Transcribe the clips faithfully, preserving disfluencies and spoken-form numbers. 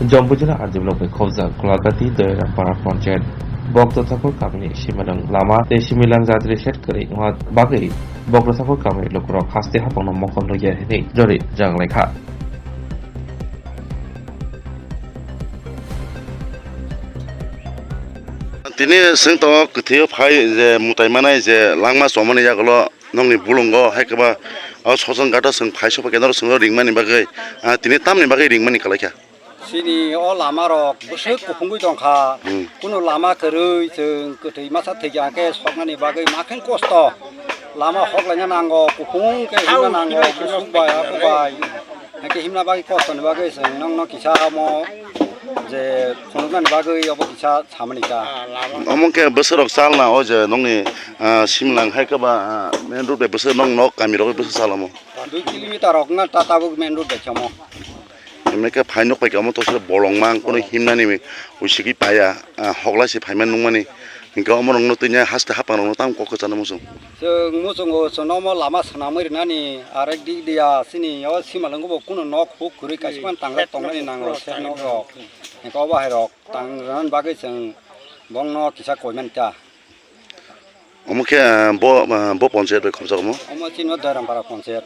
Jombujala R D block bai khobjak Golagati Doyarampara Panchayat Bokto Thakur kamini Similang lama tei Similang jatri shed kwrwi wngma bagwi Bokto Thakur kamini lukurok haste hapangno mokol rwya hwnwi jori jaglaikha. Tini swng tongo kwthwio phai je mwtai manai je langma chomani yagulo nokni bulungo hai kwba o sosong gato swng phai sopa khe norok swngno ringmani bagwi, ah, tini tamni bagwi ringmani kwlaikha. Chini o lama rok bwswk kuphungwi tongkha. Hmm. Kunu lama kwrwi chwng kwthwi masa thwikya khe soknani bagwi makhe kosto. Lama hoklaina nango, kuphung khe himna nango, bwswk bai, abo bai. Hakhe himna bagwi kostoni bagwi chwng nokno kisa omo je phunuknani bagwi obo kisa samani ta. Omo khe bwswk rok chalna o je nokni, ah, Simlang hai khe ba, ah, main road bai bwswk nok nok kami rok bwswk chalomo. Dui kilometer rok wngna ta tabuk main road bai khe omo. Himnai khe phai nuk pai khe omo to se bolong mang kunu himnani uisigwi paya, ah, hoklai se phaima nukmani. Hinkhe omo rokno twinya haste hapang rokno tamo kok kwchana muchung. Chwng muchungo chwngno omo lama swnamwi rwnani arek dik diya chini o Simalwngo bo kunu nok huk kwrwi kaisa phano tangjak tongnani nango sek nok rok. Hinkhe obo hai rok tangrwnani bagwi chwng bongno kisa koimani ta. Omo khe, ah, bo, ah, bo ponchayat bai khobjak omo? Omo chini o Doirampara ponchayat.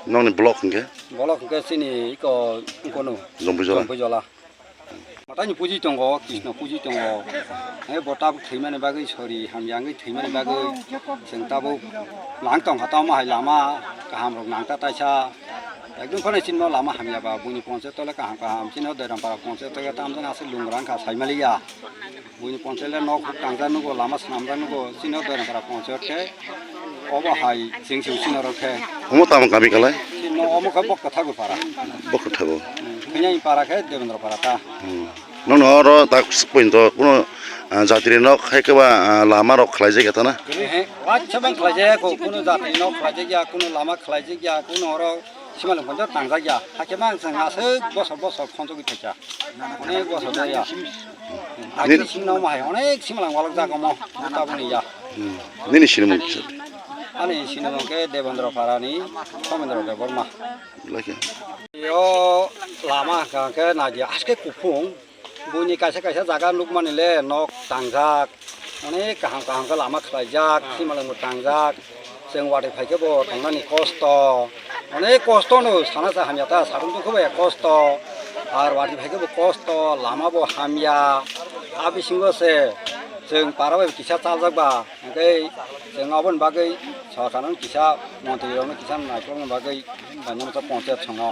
Nokni block hinkhe? Block hinkhe chini iko, ikono. Jombui Jola. Jombui Jola. Matani puji tongo, Krishna puji tongo. Hai bo tabuk thwimani bagwi sori, hamya wngwi thwimani bagwi chwng tabuk lang tongkha tamo hai lama kaham rok nangta taisa. Ekdom phano chini o lama hamya ba, buini ponchayat tole kaham kaham, chini o Doirampara ponchayat tole tamjani aswk lungra wngkha saimaliya. Buini ponchayat le nok huk tangjak nugo, lama swnamjak nugo, chini o Doirampara ponchayat khe obo hai chwng se chini oro khe. Omo tamo kami kalai? Chini omo khe Bokta Thakur para. Bokta Thakur. Hmm, thwinani para khe Debendra para ta. Hmm. Nono oro tak pointo kuno, ah, jatri nok hai khe ba, ah, lama rok khlaijak ya ta na? Ehe, waisa bang khlaijak ya, ko-, kuno jatri nok khlaijak ya, kuno lama khlaijak ya, kuno oro Simalwng ponchayat tangjak ya. Hakhe mang chwng aswk bosor bosor khonjogwi thaisa. Onek bosor jaya. Agini singno omo hai onek Simalwng walok jago omo. Tabukni ya. Hmm. Nini sinimung kisa? Ani sinimung khe Debendra Parani Somendra Debbarma. Belai khe. Yo lama hwnkha khe naidi aske kuphung. Buini kaisa kaisa jaga nukmani le nok tangjak, onek kaham kaham khe lama khlaijak, simalwngbo tangjak, chwng watwi phai khe bo tongnani kosto, onek kosto no sana cha hamya ta, satung tong khe bo ya kosto, ar watwi phai khe bo kosto, lama bo hamya, a bisingo se chwng para bai kisa chaljak ba, hwnkhe chwng aboni bagwi sorkar no kisa montri rok no kisa naikolna bagwi, panchayat songo.